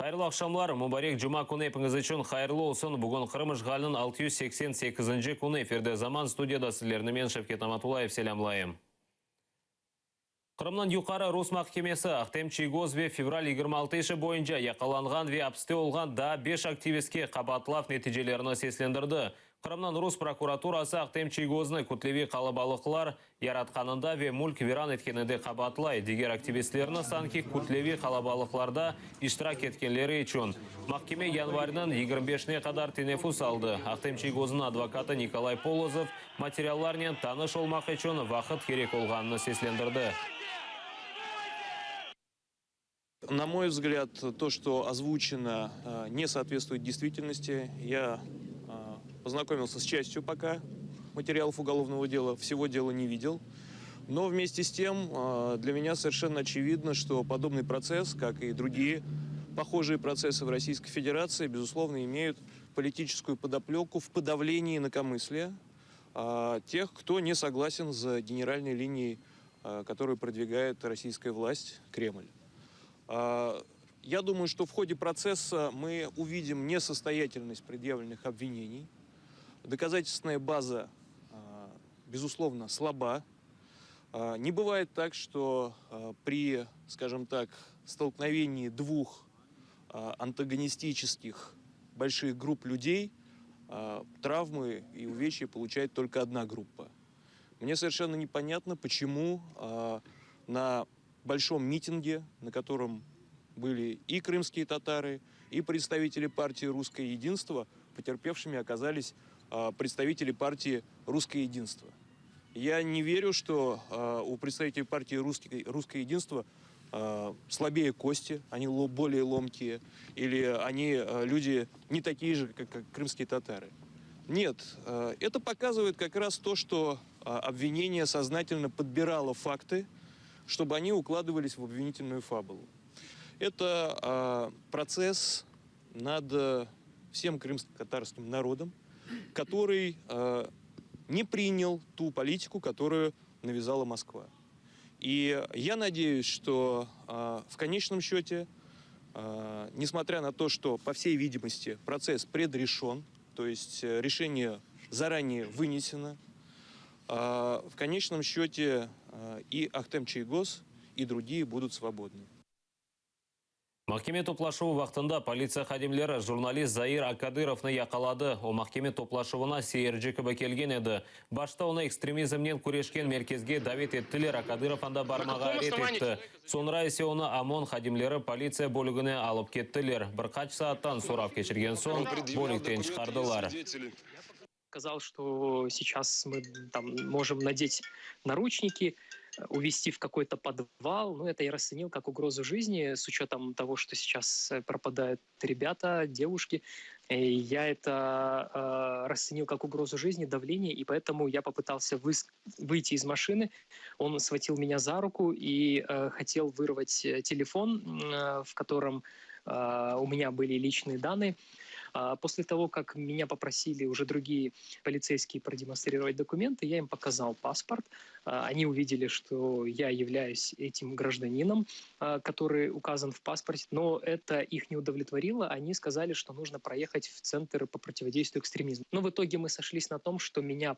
Hayırlı aqşamlar, mubarek cuma künü epiñiz içün hayırlı olsun. Bugün Qırım işğaliniñ 688-nci künü, efirde Zaman, studiyada sizlerni men, Şevket Namatullayev, selâmlayım. Qırımnıñ Yuqarı rus mahkemesi Ahtem Çiygoz ve fevral 26 işi boyunca yaqalanğan ve apiste olğan daa beş aktivistke qabaatlav neticelerini seslendirdi. Qırımnıñ rus prokuraturası Ahtem Çiygoznı kütleviy qalabalıqlar yaratqanında ve mülk viran etkeninde qabaatlay, diger aktivistlerni sanki kütleviy qalabalıqlarda iştirak etkenleri içün. Mahkeme yanvarniñ 25-ne qadar teneffüs aldı. Ahtem Çiygoznıñ advokatı Nikolay Polozov, materiallarnen tanış olmaq içün vaqıt kerek olğanını seslendirdi. На мой взгляд, то, что озвучено, не соответствует действительности. Я познакомился с частью пока материалов уголовного дела, всего дела не видел. Но вместе с тем для меня совершенно очевидно, что подобный процесс, как и другие похожие процессы в Российской Федерации, безусловно, имеют политическую подоплеку в подавлении инакомыслия тех, кто не согласен с генеральной линией, которую продвигает российская власть, Кремль. Я думаю, что в ходе процесса мы увидим несостоятельность предъявленных обвинений. Доказательственная база, безусловно, слаба. Не бывает так, что при, скажем так, столкновении двух антагонистических больших групп людей травмы и увечья получает только одна группа. Мне совершенно непонятно, почему на большом митинге, на котором были и крымские татары, и представители партии «Русское единство», потерпевшими оказались представители партии «Русское единство». Я не верю, что у представителей партии «Русское единство» слабее кости, они более ломкие, или они люди не такие же, как крымские татары. Нет, это показывает как раз то, что обвинение сознательно подбирало факты, чтобы они укладывались в обвинительную фабулу. Это процесс над всем крымско-татарским народом, который не принял ту политику, которую навязала Москва. И я надеюсь, что в конечном счете, несмотря на то, что, по всей видимости, процесс предрешен, то есть решение заранее вынесено, в конечном счете и Ахтем Чийгоз, и другие будут свободны. Mahkeme toplaşuvı vaqtında politsiya hadimleri jurnalist Zair Akadırovnı yaqaladı. O, mahkeme toplaşuvına seyirci kibi kelgen edi. Başta onı ekstremizmnen küreşken merkezge davet ettiler, Akadırov anda barmağa red etti. Soñra ise onı OMON hadimleri politsiya bölügine alıp kettiler. Bir qaç saattan sorav keçirgen soñ, bölükten çıqardılar. Сказал, что сейчас мы там можем надеть наручники, увести в какой-то подвал. Ну, это я расценил как угрозу жизни, с учетом того, что сейчас пропадают ребята, девушки. Я это расценил как угрозу жизни, давление, и поэтому я попытался выйти из машины. Он схватил меня за руку и хотел вырвать телефон, в котором у меня были личные данные. После того, как меня попросили уже другие полицейские продемонстрировать документы, я им показал паспорт. Они увидели, что я являюсь этим гражданином, который указан в паспорте, но это их не удовлетворило. Они сказали, что нужно проехать в Центр по противодействию экстремизму. Но в итоге мы сошлись на том, что меня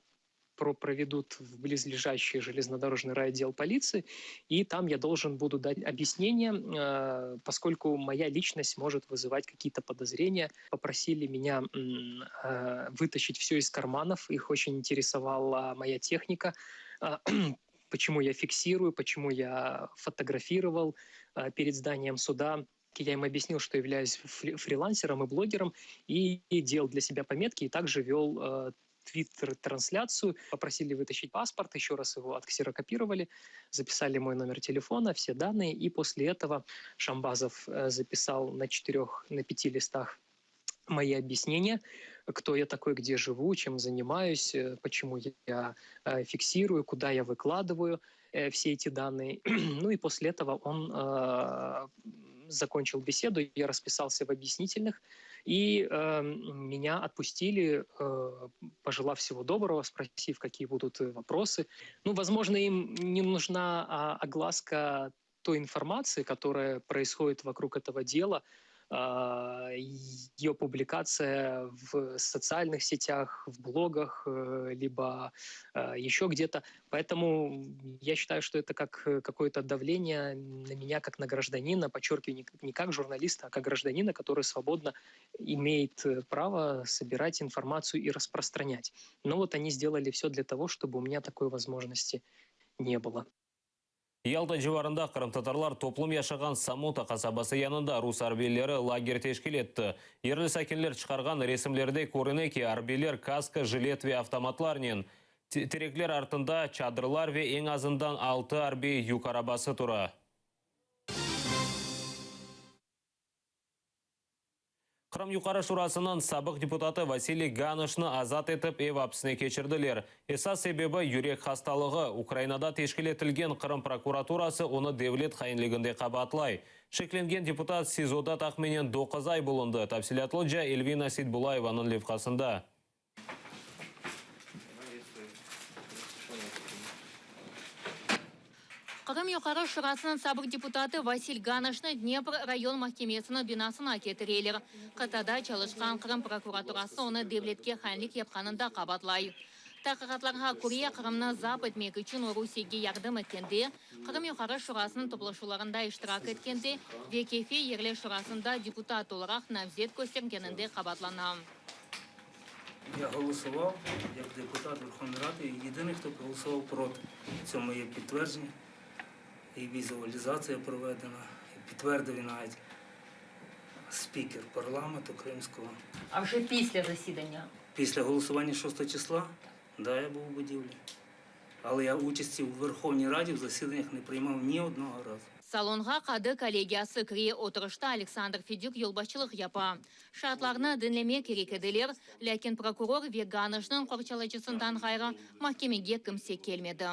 проведут в близлежащий железнодорожный райотдел полиции, и там я должен буду дать объяснение, поскольку моя личность может вызывать какие-то подозрения. Попросили меня вытащить все из карманов, их очень интересовала моя техника, почему я фиксирую, почему я фотографировал перед зданием суда. Я им объяснил, что являюсь фрилансером и блогером, и делал для себя пометки, и также вел твиттер-трансляцию, попросили вытащить паспорт, еще раз его отксерокопировали, записали мой номер телефона, все данные, и после этого Шамбазов записал на четырех, на пяти листах мои объяснения, кто я такой, где живу, чем занимаюсь, почему я фиксирую, куда я выкладываю все эти данные. Ну и после этого он закончил беседу, я расписался в объяснительных, и меня отпустили, пожелав всего доброго, спросив, какие будут вопросы. Ну, возможно, им не нужна огласка той информации, которая происходит вокруг этого дела. Ее публикация в социальных сетях, в блогах, либо еще где-то. Поэтому я считаю, что это как какое-то давление на меня, как на гражданина, подчеркиваю, не как журналиста, а как гражданина, который свободно имеет право собирать информацию и распространять. Но вот они сделали все для того, чтобы у меня такой возможности не было. Yalta civarında qırımtatarlar toplum yaşağan Samota qasabası yanında rus arbiyleri lager teşkil etti. Yerli sakinler çıqarğan resimlerde körüne ki, arbiyler kaska, jilet ve avtomatlarnen. Terekler artında çadırlar ve eñ azından altı arbiy yük arabası tura. Qırım Yuqarı Şurasınıñ sabıq deputatı Vasiliy Ganışnı azat etip ev apsine keçirdiler. Esas sebebi, yürek hastalığı. Ukrainada teşkil etilgen Qırım prokuraturası onı devlet hainliginde qabaatlay. Şeklengen deputat SİZOda tahminen doquz ay bulundı. Tafsilâtlıca Elvina Seytbulayevanıñ levhasında. Qırım Yuqarı Şurasınıñ sabıq deputatı Vasil Ganışnı Dnepr rayon mahkemesiniñ binasına ketireler. Qıtada çalışqan Qırım prokuraturası onı devletke hainlik yapqanında qabaatlay. Taqiqatlarğa köre, Qırımnı zap etmek içün o Rusiyege yardım etkende, Qırım Yuqarı Şurasınıñ toplaşuvlarında iştirak etkende ve Kefe yerli şurasında deputat olaraq namzet köstergeninde qabaatlana. Ya голосував як депутат Верховної Ради, єдиний, хто проголосував проти. В цьому є підтвердження, і візуалізація проведена, і підтвердив навіть спікер парламенту Кримського. А вже після засідання? Після голосування 6 числа, да, я був у будівлі. Але я участі у Верховній Раді в засіданнях не приймав ні одного разу. Salonğa qadı kollegiyası kire, oturışta Aleksandr Fedük yolbaşçılıq yapa. Şaatlarnı diñlemek kerek ediler, lâkin prokuror ve Ganışnıñ qorçalayıcısından ğayrı mahkemege kimse kelmedi.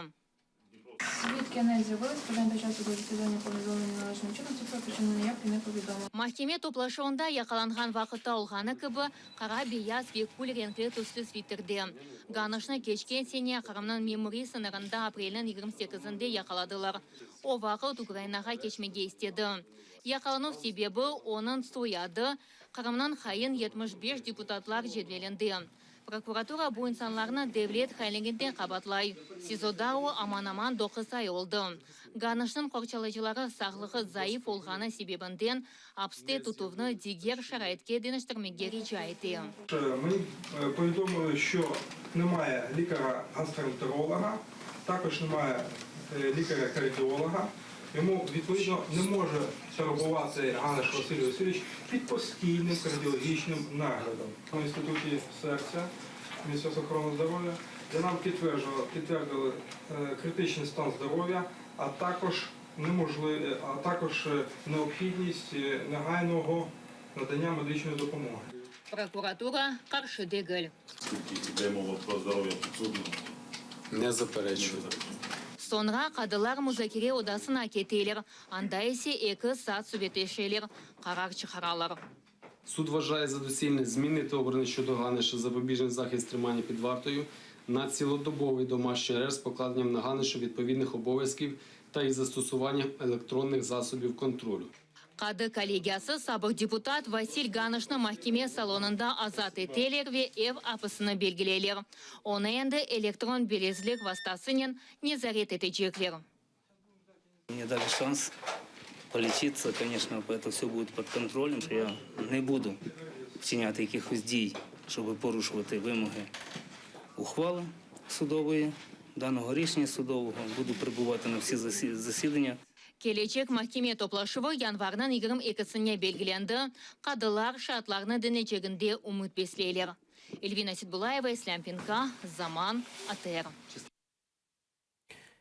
Свідки не з'явились, повідомлення часу до засідання повідомлення належним чином, суд про причину неявки не повідомив. Mahkeme toplaşuvında yaqalanğan vaqıtta olğanı kibi, qara, beyaz ve kül renkli tüslü sviterde. Ganışnı keçken sene Qırımnıñ memuriy sıñırında aprelniñ 28-inde yaqaladılar. O vaqıt Ukrainağa keçmege istedi. Yaqalanuv sebebi, onıñ soyadı Qırımnıñ hain 75 deputatlar cedvelinde. Prokuratura bu insanlarnı devlet hainliginde qabaatlay. SİZOda o aman-aman doquz ay oldı. Ganışnıñ qorçalayıcıları sağlığı zayıf olğanı sebebinden apste tutuvnı diger şaraitke deñiştirmege rica ete. Meni повідомили, що немає лікаря-гастроентеролога, також немає лікаря-кардіолога. Йому, відповідно, не може перебувати Ганиш Василь Васильович під постійним кардіологічним наглядом. В Інституті серця Міністерства охорони здоров'я, де нам підтвердили критичний стан здоров'я, а також а також необхідність негайного надання медичної допомоги. Прокуратура qarşı degil. Оскільки йде мова про здоров'я підсудного. Не заперечую. Soñra qadılar muzakere odasına keteler, anda ise eki saat subetleşeler, qarar çıqaralar. Суд вважає за доцільне змінити обраний щодо Ганиша запобіжний захід тримання під вартою на цілодобовий домашній арешт з покладенням на Ганиша відповідних обов'язків та із застосуванням електронних засобів контролю. Qadı kollegiyası sabıq deputat Vasil Ganışnı mahkeme salonında azat eteler ve ev apisini belgileyler. Onı endi elektron bilezlik vastasınen nezaret etecekler. Мне дали шанс полечиться, конечно, это все будет под контролем. Я не буду вчиняти якихось дій, щоб порушувати вимоги ухвали судової, даного рішення судового. Буду прибувати на всі засідання. Kelecek mahkeme toplaşuvı yanvarniñ 22-sine belgilendi. Qadılar şaatlarnı diñleyceginde ümüt besleyler. Elvina Seitbulayeva, İslâm Pinka, Zaman, ATR.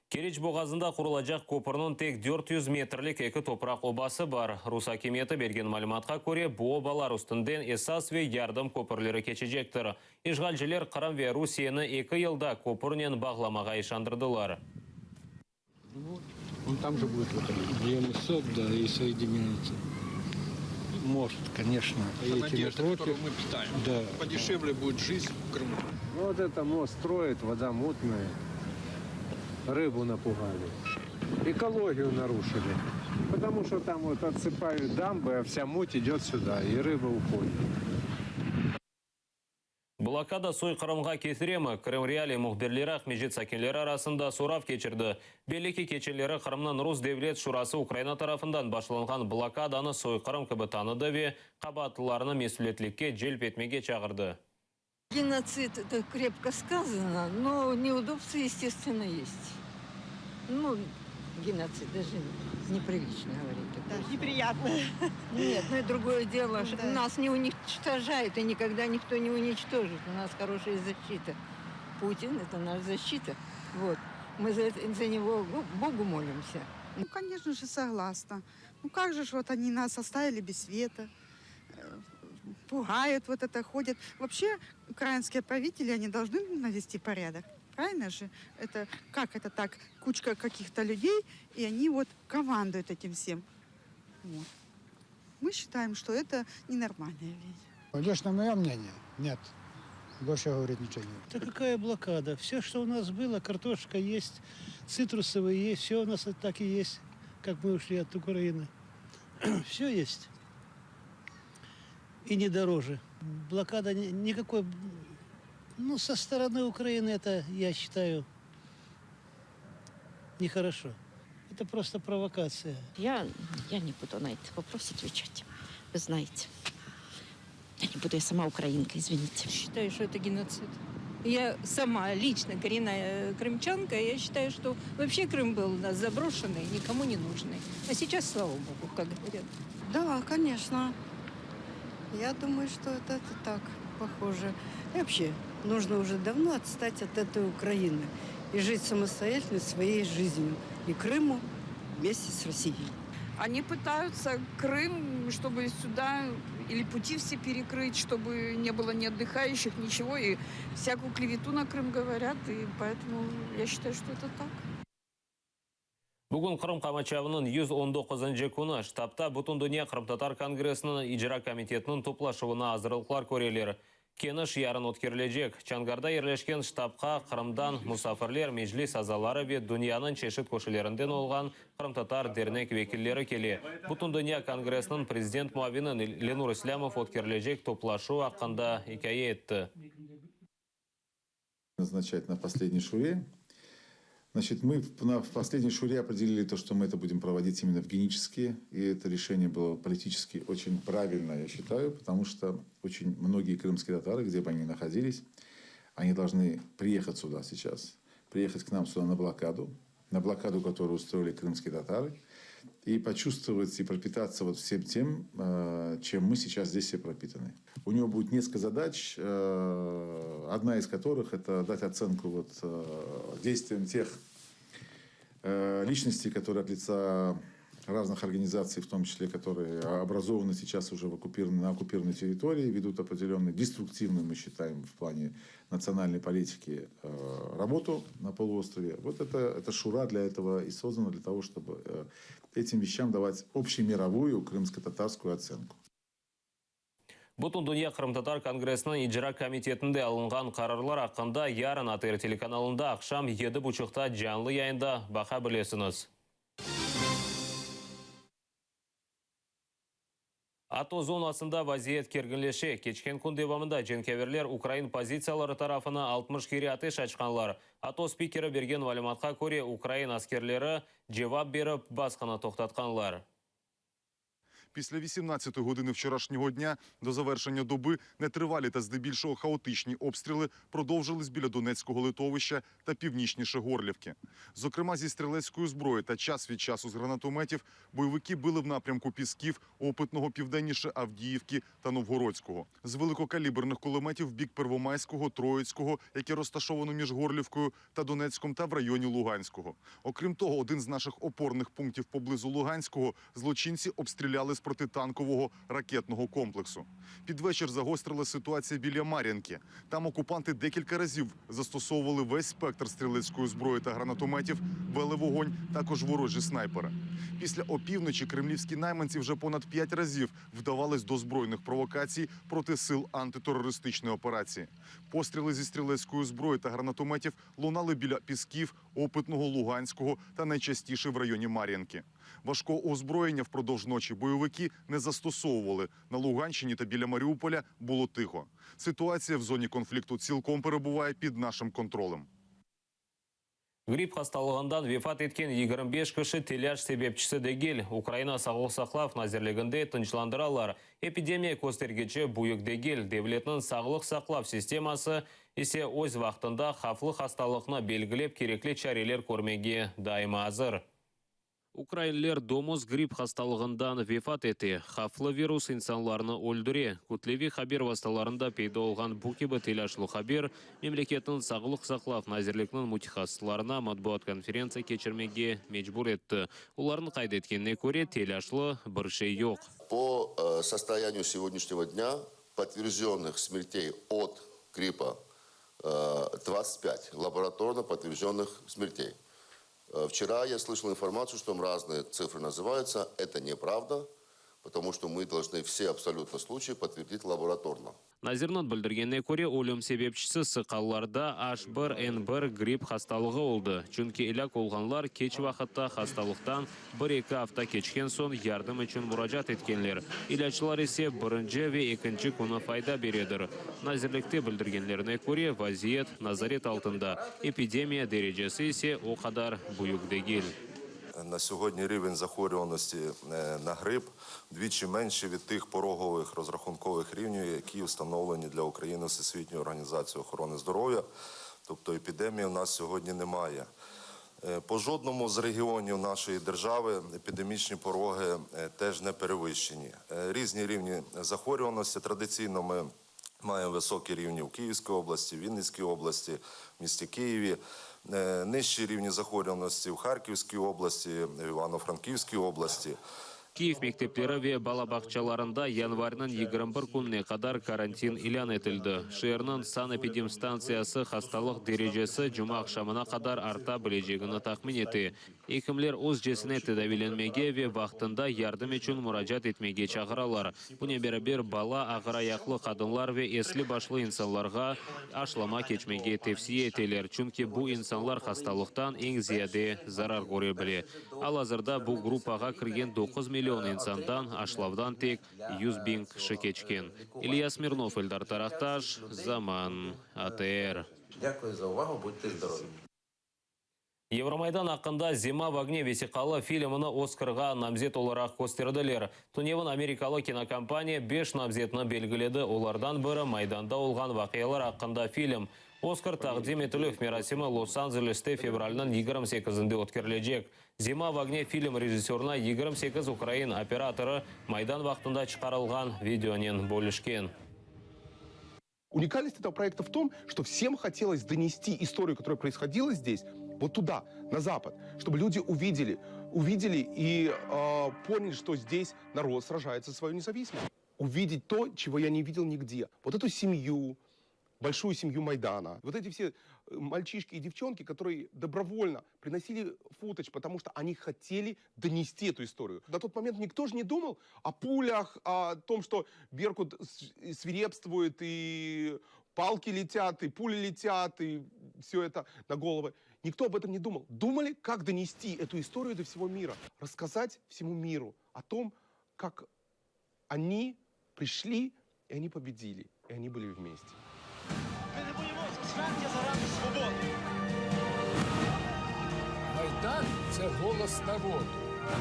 Keriç boğazında qurulacaq köpürniñ tek 400 metrlik eki topraq obası bar. Rus akimiyeti bergen malümatqa köre, bu obalar üstünden esas ve yardım köpürleri keçecektir. İşğalciler Qırım ve Rusiyeni eki yılda köpürnen bağlamağa işandırdılar. Он там же будет выходить. Где мысок, да, и соединяется. Мост, конечно. Это Эти надежда, напротив. которую мы питаем. Да. Подешевле будет жизнь в Крыму. Ну, Вот это мост строит, вода мутная. Рыбу напугали. Экологию нарушили. Потому что там вот отсыпают дамбы, а вся муть идет сюда, и рыба уходит. Blokada soyqırımğa ketiremi? Krım Realii mühbirleri Aqmescit sakinleri arasında sorav keçirdi. Belli ki, keçenleri Qırımnıñ Rus Devlet Şurası Ukraina tarafından başlanğan blokadanı soyqırım kibi tanıdı ve qabaatlılarnı mesülietlikke celp etmege çağırdı. Геноцид, это крепко сказано, но неудобства, естественно, есть. Ну, геноцид, даже неприлично говорить такое Да, слово. неприятно. Нет, ну и другое дело, что Да. нас не уничтожают и никогда никто не уничтожит. У нас хорошая защита. Путин – это наша защита. Вот. Мы за, это- за него Богу молимся. Ну, конечно же, согласна. Ну, как же ж вот они нас оставили без света, э, пугают, вот это ходят. Вообще, украинские правители, они должны навести порядок. Правильно же? Это как это так? Кучка каких-то людей, и они вот командуют этим всем. Вот. Мы считаем, что это ненормальная вещь. Лично мое мнение, нет. Больше говорить ничего не Да какая блокада? Все, что у нас было, картошка есть, цитрусовые есть, все у нас так и есть, как мы ушли от Украины. Все есть. И не дороже. Блокада ни- никакой... Ну, со стороны Украины это, я считаю, нехорошо. Это просто провокация. Я, я не буду на этот вопрос отвечать. Вы знаете. Я не буду, я сама украинка, извините. Считаю, что это геноцид. Я сама лично коренная крымчанка, я считаю, что вообще Крым был у нас заброшенный, никому не нужный. А сейчас, слава богу, как говорят. Да, конечно. Я думаю, что это, это так похоже. И вообще, нужно уже давно отстать от этой Украины и жить самостоятельно своей жизнью. И Крыму вместе с Россией. Они пытаются Крым, чтобы сюда или пути все перекрыть, чтобы не было ни отдыхающих, ничего. И всякую клевету на Крым говорят. И поэтому я считаю, что это так. Bugün Qırım qamaçavınıñ 119 künü ştabda Bütündünya Qırımtatar Kongressiniñ icra komitetiniñ toplaşuvına azırlıqlar köreler. Keniş yarın ötkerilecek. Çonğarda yerleşken ştabğa Qırımdan musafirler, Meclis azaları ve dünyanıñ çeşit köşelerinden olğan qırımtatar dernek vekilleri kele. Bütündünya Kongressiniñ prezident muavini Lenur İslâmov ötkerilecek toplaşuv aqqında ikâye etti. Назначать на последней шуре. Значит, мы в, на, в последней шуре определили то, что мы это будем проводить именно в Геническе. И это решение было политически очень правильно, я считаю, потому что очень многие крымские татары, где бы они ни находились, они должны приехать сюда сейчас, приехать к нам сюда на блокаду, на блокаду, которую устроили крымские татары, и почувствовать и пропитаться вот всем тем, э, чем мы сейчас здесь все пропитаны. У него будет несколько задач, э, одна из которых это дать оценку вот э, действиям тех личностей, которые от лица разных организаций, в том числе, которые образованы сейчас уже в оккупированной, на оккупированной территории, ведут определенную деструктивную, мы считаем, в плане национальной политики работу на полуострове. Вот это, эта шура для этого и создана, для того, чтобы этим вещам давать общемировую крымско-татарскую оценку. Bütündünya Qırımtatar Kongressiniñ icra komitetinde alınğan qararlar aqqında yarın ATR telekanalında aqşam 7.30-ta canlı yayında baqa bilesiñiz. ATO zonasında vaziyet kerginleşe. Keçken kün devamında cenkâverler ukrain pozitsiyaları tarafına 60 kere ateş açqanlar. ATO spikeri bergen malümatqa köre, ukrain askerleri cevap berip, basqını toqtatqanlar. Після 18 години вчорашнього дня до завершення доби нетривалі та здебільшого хаотичні обстріли продовжились біля Донецького летовища та північніше Горлівки. Зокрема, зі стрілецької зброї та час від часу з гранатометів бойовики били в напрямку Пісків, Опитного, південніше Авдіївки та Новгородського. З великокаліберних кулеметів в бік Первомайського, Троїцького, яке розташовано між Горлівкою та Донецьком, та в районі Луганського. Окрім того, один з наших опорних пунктів поблизу Луганського злочинці обстріляли з протитанкового ракетного комплексу. Під вечір загострила ситуація біля Мар'їнки. Там окупанти декілька разів застосовували весь спектр стрілецької зброї та гранатометів, вели вогонь також ворожі снайпери. Після опівночі кремлівські найманці вже понад п'ять разів вдавались до збройних провокацій проти сил антитерористичної операції. Постріли зі стрілецької зброї та гранатометів лунали біля Пісків, Опитного, Луганського та найчастіше в районі Мар'їнки. Важкого озброєння впродовж ночі бойовики не застосовували. На Луганщині та біля Маріуполя було тихо. Ситуація в зоні конфлікту цілком перебуває під нашим контролем. Gripp hastalığından vefat etken 25 kişi telâş sebepçisi degil, Ukraina Sağlıq saqlav nazirliginde tınçlandıralar. Epidemiya köstergiçi büyük degil, devletniñ sağlıq saqlav sisteması ise öz vaqtında havflı hastalıqnı belgilep kerekli çareler körmege daima azır. Ukrainler domuz gripp hastalığından vefat ete, havflı virus insanlarnı öldüre. Kütleviy haber vastalarında peyda olğan bu kibi telâşlı haber, memleketniñ Sağlıq saqlav nazirlikniñ mütehassıslarına matbuat konferentsiya keçirmege mecbur etti. Olarnıñ qayd etkenine köre, telâşlı bir şey yoq. Po sostoyaniyu segodняшнего dня podtverjdenных smertey ot grippa 25 laboratorno podtverjdenных smertey. Вчера я слышал информацию, что там разные цифры называются. Это неправда, потому что мы должны все абсолютно случаи подтвердить лабораторно. Nazirniñ bildirgenine köre, ölüm sebepçisi sıq allarda H1N1 gripp hastalığı oldı, çünki elâk olğanlar keç vaqıtta hastalıqtan bir-eki afta keçken soñ yardım içün muracaat etkenler, ilâclar ise birinci ve ekinci künü fayda beredir. Nazirlikte bildirgenlerine köre, vaziyet nazaret altında, epidemiya derecesi ise o qadar büyük degil. На сьогодні рівень захворюваності на грип вдвічі менший від тих порогових розрахункових рівнів, які встановлені для України Всесвітньою організацією охорони здоров'я. Тобто епідемії в нас сьогодні немає. По жодному з регіонів нашої держави епідемічні пороги теж не перевищені. Різні рівні захворюваності. Традиційно ми маємо високі рівні в Київській області, Вінницькій області, в місті Києві. Нижчі рівні захворюваності в Харківській області, в Івано-Франківській області. Kiyev mektepleri ve bala bağçalarında yanvarniñ 21 kününe qadar karantin ilân etildi. Şeerniñ sanepidemstantsiyası hastalıq derecesi cumaaqşamına qadar arta bilecegini tahmin ete. Ekimler özcesine tedaviylenmege ve vaqtında yardım içün muracaat etmege çağıralar. Bunen beraber, bala, ağırayaqlı qadınlar ve esli-başlı insanlarğa aşılama keçmege tevsiye eteler, çünki bu insanlar hastalıqtan eñ ziyade zarar köre bile. Al-azırda bu gruppağa kirgen 9 million insandan aşılavdan tek 100 biñ kişi keçken. İlya Smirnov, Eldar Taraqtaş, Zaman, ATR. Дякую за увагу, будьте здорові. Евромайдан aqqında «Зима в огне» vesiqalı filmini Oscarğa namzet olaraq kösterdiler. Tünevin amerikalı kinokompaniya 5 namzetni belgiledi. Olardan biri Maydanda olğan vaqialar aqqında film. Oscar taqdim etilüv merasimi Los-Anceleste fevralniñ 28-nde ötkerilecek. «Зима в огне» film rejissörına 28 ukrain operatorı Maydan vaqtında çıqarılğan videonen bölüşken. Уникальность этого проекта в том, что всем хотелось донести историю, которая происходила здесь, вот туда, на Запад, чтобы люди увидели, увидели и э, поняли, что здесь народ сражается за свою независимость. Увидеть то, чего я не видел нигде. Вот эту семью, большую семью Майдана. Вот эти все э, мальчишки и девчонки, которые добровольно приносили футаж, потому что они хотели донести эту историю. На тот момент никто же не думал о пулях, о том, что Беркут свирепствует, и палки летят, и пули летят, и все это на головы. Никто об этом не думал. Думали, как донести эту историю до всего мира. Рассказать всему миру о том, как они пришли, и они победили, и они были вместе. Ми не боїмося смерті заради свободи. Майдан це голос народу.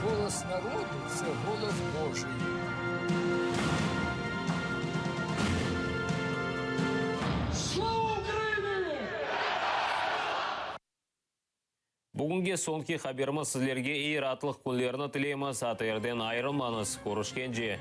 Голос народу це голос Божий. Слава Україні! Bugünge soñki haberimiz sizlerge eyi raatlıq künlerini tileymiz. ATRden ayırılmañız. Körüşkence.